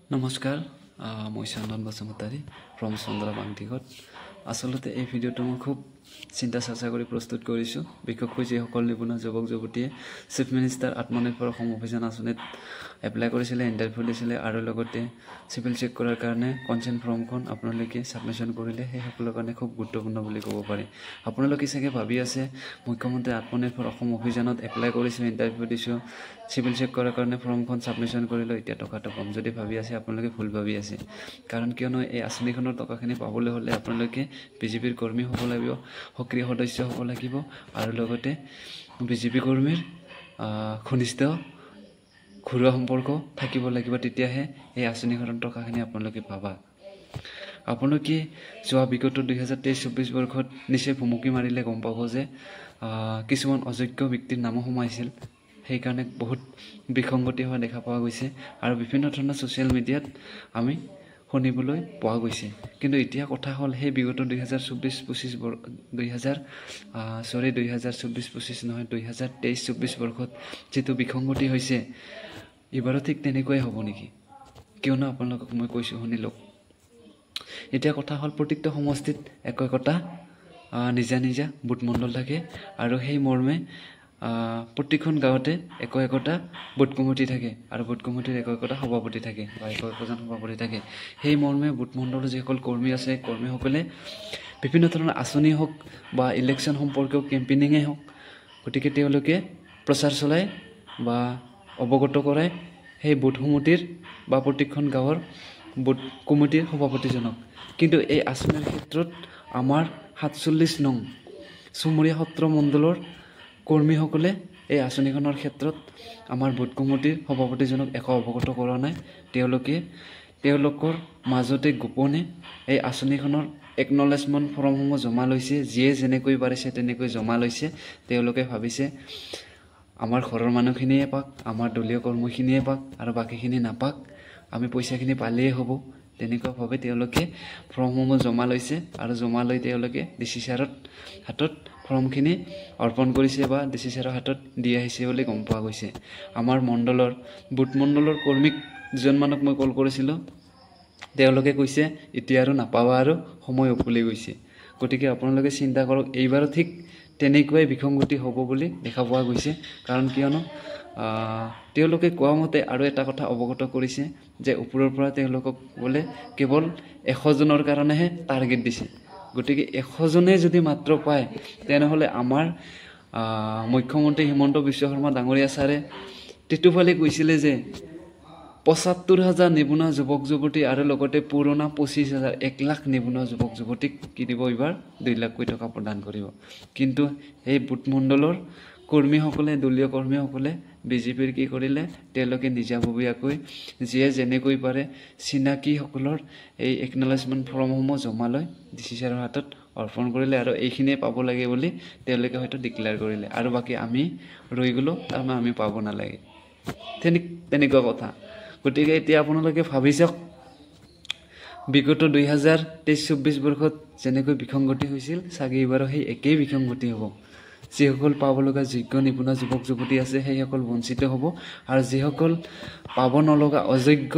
নমস্কাৰ, মই চন্দন বসুমতাৰী ফ্ৰম চন্দ্ৰা বাংটিঘট। আচলতে এই ভিডিঅ'টো মই খুব চিন্তা চৰ্চা কৰি প্ৰস্তুত কৰিছোঁ, বিশেষকৈ যিসকল নিবনুৱা যুৱক যুৱতীয়ে চিফ মিনিষ্টাৰ আত্মনিৰ্ভৰ অসম অভিযান আঁচনিত এপ্লাই কৰিছিলে, ইণ্টাৰভিউ দিছিলে আৰু লগতে চিভিল চেক কৰাৰ কাৰণে কনচেণ্ট ফৰ্মখন আপোনালোকে ছাবমিশ্যন কৰিলে, সেইসকলৰ কাৰণে খুব গুৰুত্বপূৰ্ণ বুলি ক'ব পাৰি। আপোনালোকে চাগে ভাবি আছে, মুখ্যমন্ত্ৰী আত্মনিৰ্ভৰ অসম অভিযানত এপ্লাই কৰিছোঁ, ইণ্টাৰভিউ দিছোঁ, চিভিল চেক কৰাৰ কাৰণে ফৰ্মখন ছাবমিশ্যন কৰিলোঁ, এতিয়া টকাটো পাম। যদি ভাবি আছে, আপোনালোকে ভুল ভাবি আছে। কাৰণ কিয়নো এই আঁচনিখনৰ টকাখিনি পাবলৈ হ'লে আপোনালোকে বিজেপিৰ কৰ্মী হ'ব লাগিব, সক্ৰিয় সদস্য হ'ব লাগিব আৰু লগতে বিজেপি কৰ্মীৰ ঘনিষ্ঠ ঘৰুৱা সম্পৰ্ক থাকিব লাগিব, তেতিয়াহে এই আঁচনিখনৰ টকাখিনি আপোনালোকে পাবা। আপোনালোকে যোৱা বিগত 2023-24 বৰ্ষত নিশ্চয় ভুমুকি মাৰিলে গম পাব যে কিছুমান অযোগ্য ব্যক্তিৰ নামো সোমাইছিল। সেইকাৰণে বহুত বিসংগতি হোৱা দেখা পোৱা গৈছে আৰু বিভিন্ন ধৰণৰ ছ'চিয়েল মিডিয়াত আমি শুনিবলৈ পোৱা গৈছে। কিন্তু এতিয়া কথা হ'ল, সেই বিগত 2024-25, দুই হাজাৰ, চৰি, 2024-25 নহয়, 2023-24 বৰ্ষত যিটো বিসংগতি হৈছে, এইবাৰো ঠিক তেনেকুৱাই হ'ব নেকি? কিয়নো আপোনালোকক মই কৈছোঁ, শুনি লওক। এতিয়া কথা হ'ল, প্ৰত্যেকটো সমষ্টিত একো একোটা নিজা নিজা বুথ মণ্ডল থাকে আৰু সেই মৰ্মে প্ৰত্যেকখন গাঁৱতে একো একোটা বুথ কমিটি থাকে আৰু বুথ কমিটিৰ একো একোটা সভাপতি থাকে বা একো একোজন সভাপতি থাকে। সেই মৰ্মে বুথ মণ্ডলৰ যিসকল কৰ্মী আছে, কৰ্মীসকলে বিভিন্ন ধৰণৰ আঁচনি হওক বা ইলেকশ্যন সম্পৰ্কীয় কেম্পেইনিঙেই হওক, গতিকে তেওঁলোকে প্ৰচাৰ চলায় বা অৱগত কৰায় সেই বুথ সমিতিৰ বা প্ৰত্যেকখন গাঁৱৰ বুথ কমিটিৰ সভাপতিজনক। কিন্তু এই আঁচনিৰ ক্ষেত্ৰত আমাৰ 47 নং চুমুৰীয়া সত্ৰ মণ্ডলৰ কৰ্মীসকলে এই আঁচনিখনৰ ক্ষেত্ৰত আমাৰ বুথ কমিটিৰ সভাপতিজনক একো অৱগত কৰা নাই। তেওঁলোকে তেওঁলোকৰ মাজতে গোপনে এই আঁচনিখনৰ একনলেজমেণ্ট ফৰ্মসমূহ জমা লৈছে। যিয়ে যেনেকৈ পাৰিছে তেনেকৈ জমা লৈছে। তেওঁলোকে ভাবিছে, আমাৰ ঘৰৰ মানুহখিনিয়ে পাক, আমাৰ দলীয় কৰ্মীখিনিয়ে পাক আৰু বাকীখিনি নাপাক, আমি পইচাখিনি পালেই হ'ব। তেনেকুৱাভাৱে তেওঁলোকে ফৰ্মসমূহ জমা লৈছে আৰু জমা লৈ তেওঁলোকে ডি চি ছাৰৰ হাতত ফৰ্মখিনি অৰ্পণ কৰিছে বা ডি চি ছাৰৰ হাতত দি আহিছে বুলি গম পোৱা গৈছে। আমাৰ মণ্ডলৰ বুথ মণ্ডলৰ কৰ্মীক দুজনমানক মই কল কৰিছিলোঁ। তেওঁলোকে কৈছে, এতিয়া আৰু নাপাবা আৰু সময় উকলি গৈছে। গতিকে আপোনালোকে চিন্তা কৰক, এইবাৰো ঠিক তেনেকুৱাই বিসংগতি হ'ব বুলি দেখা পোৱা গৈছে। কাৰণ কিয়নো তেওঁলোকে কোৱা মতে আৰু এটা কথা অৱগত কৰিছে যে ওপৰৰ পৰা তেওঁলোকক বোলে কেৱল 100জনৰ কাৰণেহে টাৰ্গেট দিছে। গতিকে 100জনে যদি মাত্ৰ পায়, তেনেহ'লে আমাৰ মুখ্যমন্ত্ৰী হিমন্ত বিশ্ব শৰ্মা ডাঙৰীয়া ছাৰে টেটুফালে কৈছিলে যে 75 হাজাৰ নিবনুৱা যুৱক যুৱতী আৰু লগতে পুৰণা 25 হাজাৰ, 1 লাখ নিবনুৱা যুৱক যুৱতীক কি দিব? এইবাৰ 2 লাখকৈ টকা প্ৰদান কৰিব। কিন্তু সেই বুথ মণ্ডলৰ কৰ্মীসকলে, দলীয় কৰ্মীসকলে বিজেপিৰ কি কৰিলে? তেওঁলোকে নিজাববীয়াকৈ যিয়ে যেনেকৈ পাৰে চিনাকিসকলৰ এই একনলেজমেণ্ট ফৰ্মসমূহ জমা লৈ ডি চি ছাৰৰ হাতত অৰ্পণ কৰিলে আৰু এইখিনিয়ে পাব লাগে বুলি তেওঁলোকে হয়তো ডিক্লেয়াৰ কৰিলে আৰু বাকী আমি ৰৈ গ'লোঁ, তাৰমানে আমি পাব নালাগে, তেনেকুৱা কথা। গতিকে এতিয়া আপোনালোকে ভাবি চাওক, বিগত 2023-24 বৰ্ষত যেনেকৈ বিসংগতি হৈছিল, চাগে এইবাৰো সেই একেই বিসংগতি হ'ব। যিসকল পাব লগা যোগ্য নিবনুৱা যুৱক যুৱতী আছে, সেইসকল বঞ্চিত হ'ব আৰু যিসকল পাব নলগা অযোগ্য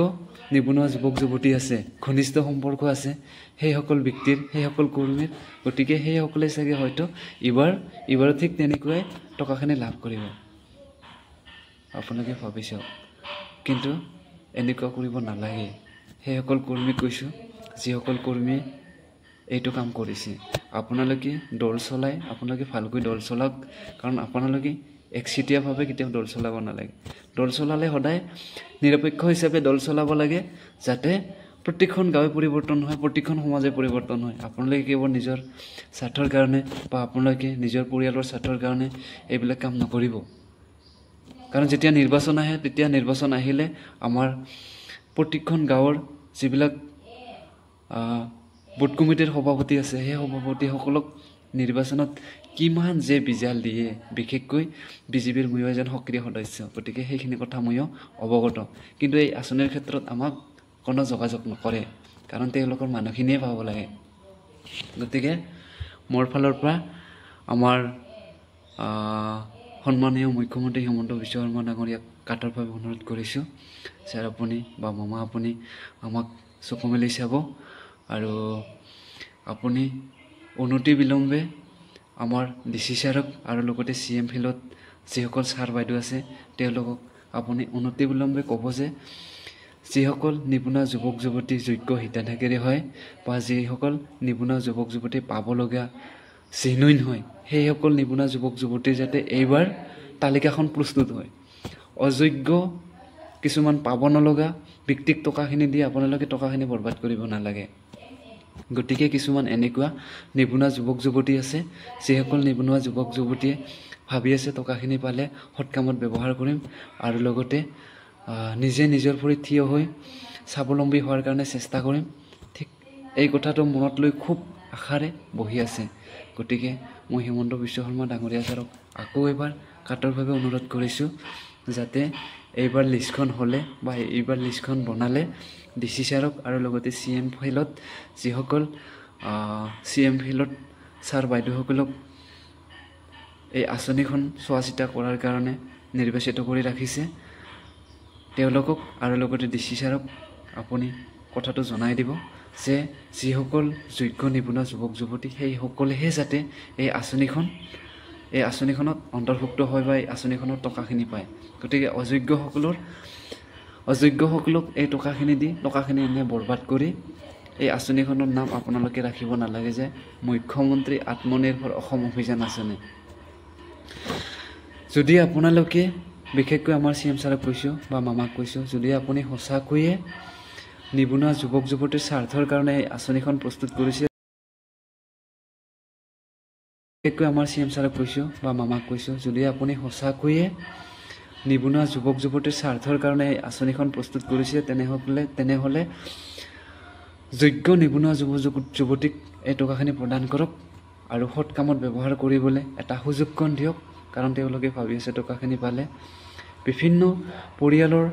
নিবনুৱা যুৱক যুৱতী আছে, ঘনিষ্ঠ সম্পৰ্ক আছে সেইসকল ব্যক্তিৰ, সেইসকল কৰ্মীৰ, গতিকে সেইসকলে চাগে হয়তো এইবাৰো ঠিক তেনেকুৱাই টকাখিনি লাভ কৰিব। আপোনালোকে ভাবি চাওক। কিন্তু এনেকুৱা কৰিব নালাগে। সেইসকল কৰ্মীক কৈছোঁ, যিসকল কৰ্মীয়ে এইটো কাম কৰিছে, আপোনালোকে দল চলাই, আপোনালোকে ভালকৈ দল চলাওক। কাৰণ আপোনালোকে একচেটিয়াভাৱে কেতিয়াও দল চলাব নালাগে। দল চলালে সদায় নিৰপেক্ষ হিচাপে দল চলাব লাগে, যাতে প্ৰত্যেকখন গাঁৱে পৰিৱৰ্তন হয়, প্ৰতিখন সমাজে পৰিৱৰ্তন হয়। আপোনালোকে কেৱল নিজৰ স্বাৰ্থৰ কাৰণে বা আপোনালোকে নিজৰ পৰিয়ালৰ স্বাৰ্থৰ কাৰণে এইবিলাক কাম নকৰিব। কাৰণ যেতিয়া নিৰ্বাচন আহে, তেতিয়া নিৰ্বাচন আহিলে আমাৰ প্ৰত্যেকখন গাঁৱৰ যিবিলাক বুথ কমিটিৰ সভাপতি আছে, সেই সভাপতিসকলক নিৰ্বাচনত কিমান যে বিজাল দিয়ে। বিশেষকৈ বিজেপিৰ ময়ো এজন সক্ৰিয় সদস্য, গতিকে সেইখিনি কথা ময়ো অৱগত। কিন্তু এই আঁচনিৰ ক্ষেত্ৰত আমাক কোনো যোগাযোগ নকৰে, কাৰণ তেওঁলোকৰ মানুহখিনিয়ে পাব লাগে। গতিকে মোৰ ফালৰ পৰা আমাৰ সন্মানীয় মুখ্যমন্ত্ৰী হিমন্ত বিশ্ব শৰ্মা ডাঙৰীয়াক কাতৰভাৱে অনুৰোধ কৰিছোঁ। ছাৰ আপুনি বা মামা আপুনি আমাক চকু মেলি চাব আৰু আপুনি অনতি বিলম্বে আমাৰ ডি চি ছাৰক আৰু লগতে চি এম ফিল্ডত যিসকল ছাৰ বাইদেউ আছে তেওঁলোকক আপুনি অনতি বিলম্বে ক'ব যে যিসকল নিবনুৱা যুৱক যুৱতী যোগ্য হিতাধিকাৰী হয় বা যিসকল নিবনুৱা যুৱক যুৱতী পাবলগীয়া জেনুইন হয়, সেইসকল নিবনুৱা যুৱক যুৱতীৰ যাতে এইবাৰ তালিকাখন প্ৰস্তুত হয়। অযোগ্য কিছুমান পাব নলগা ব্যক্তিক টকাখিনি দি আপোনালোকে টকাখিনি বৰবাদ কৰিব নালাগে। গতিকে কিছুমান এনেকুৱা নিবনুৱা যুৱক যুৱতী আছে যিসকল নিবনুৱা যুৱক যুৱতীয়ে ভাবি আছে টকাখিনি পালে সৎ কামত ব্যৱহাৰ কৰিম আৰু লগতে নিজে নিজৰ ভৰিত থিয় হৈ স্বাৱলম্বী হোৱাৰ কাৰণে চেষ্টা কৰিম, ঠিক এই কথাটো মনত লৈ খুব আশাৰে বহি আছে। গতিকে মই হিমন্ত বিশ্ব শৰ্মা ডাঙৰীয়া ছাৰক আকৌ এবাৰ কাতৰভাৱে অনুৰোধ কৰিছোঁ যাতে এইবাৰ লিষ্টখন হ'লে বা এইবাৰ লিষ্টখন বনালে ডি চি ছাৰক আৰু লগতে চি এম ফিল্ডত যিসকল চি এম ফিল্ডত ছাৰ বাইদেউসকলক এই আঁচনিখন চোৱা চিতা কৰাৰ কাৰণে নিৰ্বাচিত কৰি ৰাখিছে তেওঁলোকক আৰু লগতে ডি চি ছাৰক আপুনি কথাটো জনাই দিব যে যিসকল যোগ্য নিবনুৱা যুৱক যুৱতী সেইসকলেহে যাতে এই আঁচনিখনত অন্তৰ্ভুক্ত হয় বা এই আঁচনিখনৰ টকাখিনি পায়। গতিকে অযোগ্যসকলক এই টকাখিনি দি টকাখিনি এনে বৰবাদ কৰি এই আঁচনিখনৰ নাম আপোনালোকে ৰাখিব নালাগে যে মুখ্যমন্ত্ৰী আত্মনিৰ্ভৰ অসম অভিযান আঁচনি। যদি আপোনালোকে বিশেষকৈ আমাৰ চি এম ছাৰক কৈছোঁ বা মামাক কৈছোঁ, যদি আপুনি সঁচাকৈয়ে নিবনুৱা যুৱক যুৱতীৰ স্বাৰ্থৰ কাৰণে এই আঁচনিখন প্ৰস্তুত কৰিছে, বিশেষকৈ আমাৰ চি এম ছাৰক কৈছোঁ বা মামাক কৈছোঁ, যদি আপুনি সঁচাকৈয়ে নিবনুৱা যুৱক যুৱতীৰ স্বাৰ্থৰ কাৰণে এই আঁচনিখন প্ৰস্তুত কৰিছে তেনেহ'লে যোগ্য নিবনুৱা যুৱতীক এই টকাখিনি প্ৰদান কৰক আৰু সৎ কামত ব্যৱহাৰ কৰিবলৈ এটা সুযোগকণ দিয়ক। কাৰণ তেওঁলোকে ভাবি আছে টকাখিনি পালে বিভিন্ন পৰিয়ালৰ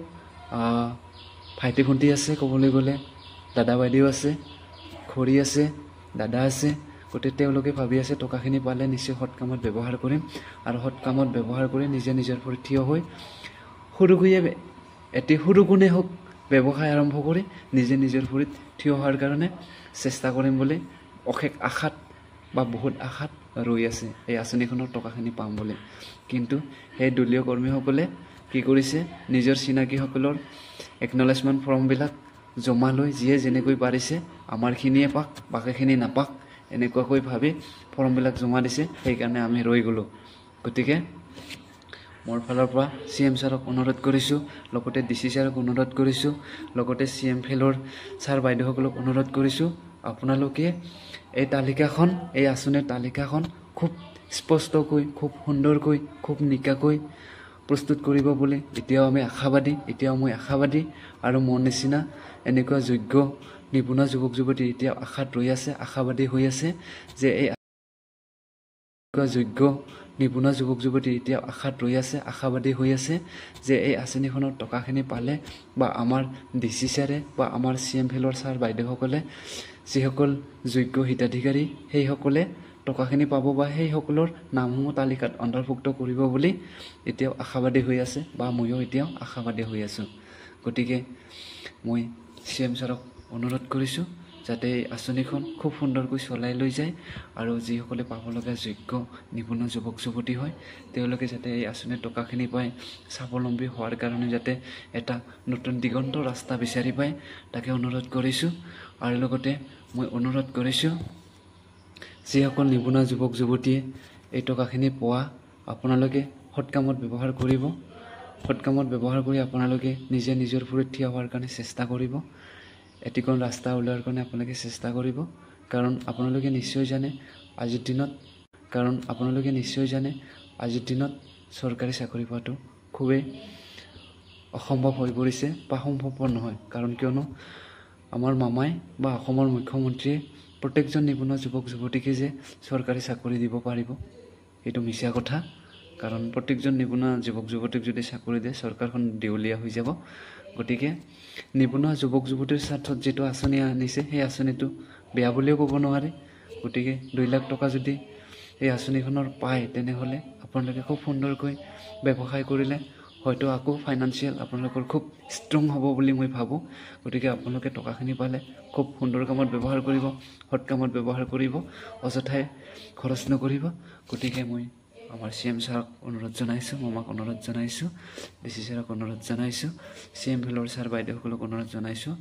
ভাইটি ভণ্টি আছে, ক'বলৈ গ'লে দাদা বাইদেউ আছে, খুৰী আছে, দাদা আছে, গতিকে তেওঁলোকে ভাবি আছে টকাখিনি পালে নিশ্চয় সৎ কামত ব্যৱহাৰ কৰিম আৰু সৎ কামত ব্যৱহাৰ কৰি নিজে নিজৰ ভৰিত থিয় হৈ সৰুকৈয়ে এটি সৰু গুণেই হওক ব্যৱসায় আৰম্ভ কৰি নিজে নিজৰ ভৰিত থিয় হোৱাৰ কাৰণে চেষ্টা কৰিম বুলি অশেষ আশাত বা বহুত আশাত ৰৈ আছে এই আঁচনিখনৰ টকাখিনি পাম বুলি। কিন্তু সেই দলীয় কৰ্মীসকলে কি কৰিছে, নিজৰ চিনাকিসকলৰ একনলেজমেণ্ট ফৰ্মবিলাক জমা লৈ যিয়ে যেনেকৈ পাৰিছে আমাৰখিনিয়ে পাক বাকীখিনি নাপাক এনেকুৱাকৈ ভাবি ফৰ্মবিলাক জমা দিছে, সেইকাৰণে আমি ৰৈ গ'লোঁ। গতিকে মোৰ ফালৰ পৰা চি এম ছাৰক অনুৰোধ কৰিছোঁ, লগতে ডি চি ছাৰক অনুৰোধ কৰিছোঁ, লগতে চি এম ফেলৰ ছাৰ বাইদেউসকলক অনুৰোধ কৰিছোঁ, আপোনালোকে এই তালিকাখন, এই আঁচনিৰ তালিকাখন খুব স্পষ্টকৈ, খুব সুন্দৰকৈ, খুব নিকাকৈ প্ৰস্তুত কৰিব বুলি এতিয়াও আমি আশাবাদী, এতিয়াও মই আশাবাদী। আৰু মোৰ নিচিনা এনেকুৱা যোগ্য নিবনুৱা যুৱক যুৱতী এতিয়াও আশাত ৰৈ আছে, আশাবাদী হৈ আছে যে এই যোগ্য নিবনুৱা যুৱক যুৱতী এতিয়াও আশাত ৰৈ আছে, আশাবাদী হৈ আছে যে এই আঁচনিখনৰ টকাখিনি পালে বা আমাৰ ডি চি ছাৰে বা আমাৰ চি এম ফেলৰ ছাৰ বাইদেউসকলে যিসকল যোগ্য হিতাধিকাৰী সেইসকলে টকাখিনি পাব বা সেইসকলৰ নামসমূহ তালিকাত অন্তৰ্ভুক্ত কৰিব বুলি এতিয়াও আশাবাদী হৈ আছে বা ময়ো এতিয়াও আশাবাদী হৈ আছোঁ। গতিকে মই চি এম ছাৰক অনুৰোধ কৰিছোঁ যাতে এই আঁচনিখন খুব সুন্দৰকৈ চলাই লৈ যায় আৰু যিসকলে পাব লগা যোগ্য নিবনুৱা যুৱক যুৱতী হয় তেওঁলোকে যাতে এই আঁচনিৰ টকাখিনি পাই স্বাৱলম্বী হোৱাৰ কাৰণে যাতে এটা নতুন দিগন্ত ৰাস্তা বিচাৰি পায় তাকে অনুৰোধ কৰিছোঁ। আৰু লগতে মই অনুৰোধ কৰিছোঁ যিসকল নিবনুৱা যুৱক যুৱতীয়ে এই টকাখিনি পোৱা আপোনালোকে সৎ কামত ব্যৱহাৰ কৰিব, সৎ কামত ব্যৱহাৰ কৰি আপোনালোকে নিজে নিজৰ ভৰিত থিয় হোৱাৰ কাৰণে চেষ্টা কৰিব, এটিকণ ৰাস্তা ওলোৱাৰ কাৰণে আপোনালোকে চেষ্টা কৰিব। কাৰণ আপোনালোকে নিশ্চয় জানে আজিৰ দিনত, কাৰণ আপোনালোকে নিশ্চয় জানে আজিৰ দিনত চৰকাৰী চাকৰি পোৱাটো খুবেই অসম্ভৱ হৈ পৰিছে বা সম্ভৱপৰ নহয়। কাৰণ কিয়নো আমাৰ মামাই বা অসমৰ মুখ্যমন্ত্ৰীয়ে প্ৰত্যেকজন নিবনুৱা যুৱক যুৱতীকে যে চৰকাৰী চাকৰি দিব পাৰিব সেইটো মিছা কথা। কাৰণ প্ৰত্যেকজন নিবনুৱা যুৱক যুৱতীক যদি চাকৰি দিয়ে চৰকাৰখন দেউলীয়া হৈ যাব। গতিকে নিবনুৱা যুৱক যুৱতীৰ স্বাৰ্থত যিটো আঁচনি আনিছে সেই আঁচনিটো বেয়া বুলিও ক'ব নোৱাৰে। গতিকে 2 লাখ টকা যদি এই আঁচনিখনৰ পায় তেনেহ'লে আপোনালোকে খুব সুন্দৰকৈ ব্যৱসায় কৰিলে হয়তো আকৌ ফাইনেন্সিয়েল আপোনালোকৰ খুব ষ্ট্ৰং হ'ব বুলি মই ভাবোঁ। গতিকে আপোনালোকে টকাখিনি পালে খুব সুন্দৰ কামত ব্যৱহাৰ কৰিব, সৎ কামত ব্যৱহাৰ কৰিব, অযথাই খৰচ নকৰিব। গতিকে মই আমাৰ চি এম ছাৰক অনুৰোধ জনাইছোঁ, মামাক অনুৰোধ জনাইছোঁ, ডি চি ছাৰক অনুৰোধ জনাইছোঁ, চি এম ফেলৰ ছাৰ বাইদেউসকলক অনুৰোধ জনাইছোঁ,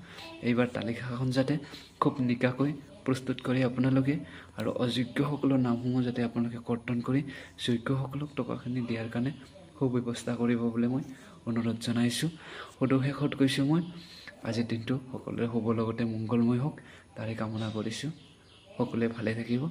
এইবাৰ তালিকাখন যাতে খুব নিকাকৈ প্ৰস্তুত কৰি আপোনালোকে আৰু অযোগ্যসকলৰ নামসমূহ যাতে আপোনালোকে কৰ্তন কৰি যোগ্যসকলক টকাখিনি দিয়াৰ কাৰণে সুব্যৱস্থা কৰিব বুলি মই অনুৰোধ জনাইছোঁ। সদৌ শেষত কৈছোঁ মই, আজিৰ দিনটো সকলোৰে শুভ লগতে মংগলময় হওক তাৰে কামনা কৰিছোঁ। সকলোৱে ভালে থাকিব।